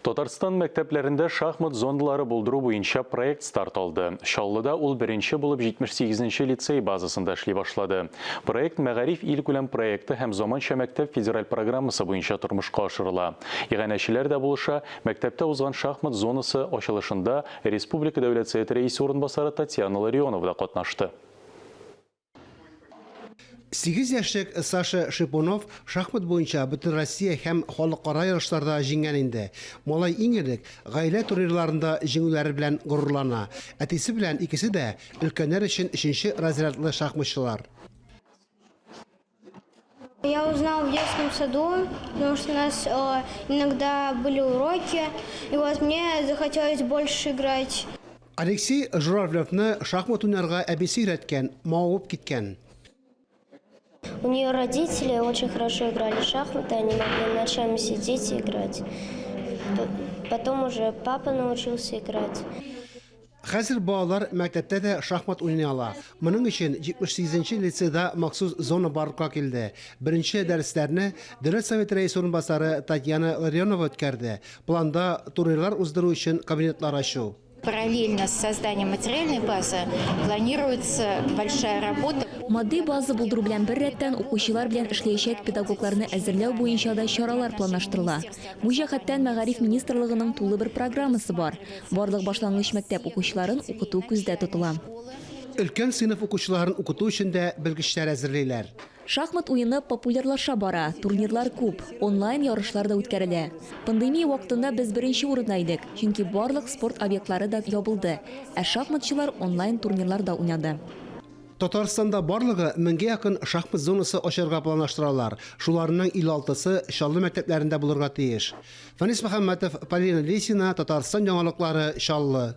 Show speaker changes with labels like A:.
A: Татарстан мәктәпләрендә шахмат зоналары булдыру буенча проект старт алды. Чаллыда ул беренче булып 78 нче лицей базасында эшли башлады. Проект Мәгариф илкүләм проекты һәм Заманча мәктәп федераль программасы буенча тормышка ашырыла. Иганәчеләр дә булыша, мәктәптә узган шахмат зонасы ачылышында республика Дәүләт Советы Рәисе урынбасары Татьяна Ларионова да катнашты.
B: Сигез яшьлек Саша Шипунов шахмат буенча Бөтенроссия һәм халыкара ярышларда җиңгән инде. Малай иң элек гаилә турнирларында җиңүләре белән горурлана. Әтисе белән икесе дә өлкәннәр өчен өченче разрядлы шахматчылар.
C: Я узнал в детском саду, потому что у нас иногда были уроки, и вот мне захотелось больше играть.
B: Алексей Журавлевны шахмат уйнарга әбисе өйрәткән, мавыгып киткән.
D: У нее родители очень хорошо играли в шахматы, они могли ночами сидеть и играть. Потом уже папа научился играть.
B: Хәзер балалар мәктәптә дә шахмат уйный ала. Моның өчен 78 нче лицейда махсус зона барлыкка килде. Беренче дәресләрне Дәүләт Советы Рәисе урынбасары Татьяна Ларионова үткәрде. Планда, турнирлар уздыру өчен кабинетлар ачу.
E: Параллельно с созданием материальной базы планируется большая работа.
F: Матди база булдыру белән беррәттән, укучылар белән эшләячәк педагогларны әзерләү буенча да чаралар планлаштырыла. Бу җәһәттән Мәгариф министрлыгының тулы бер программасы бар. Барлык башлангыч мәктәп укучыларын укыту күздә тотыла.
B: Өлкән сыйныф укучыларын укыту өчен дә белгечләр әзерлиләр.
F: Шахмат уены популярлаша бара, турнирлар күп, онлайн ярышлар да үткәрелә. Пандемия вакытында без беренче урында идек, чөнки барлык спорт объектлары да ябылды, ә шахматчылар онлайн турнирларда уйнады.
B: Татарстанда барлыгы меңгә якын шахмат зонасы ачарга планлаштыралар, шуларның 56-сы Чаллы мәктәпләрендә булырга тиеш. Фәнис Мөхәммәтов, Полина Лисина, Татарстан яңалыклары, Чаллы.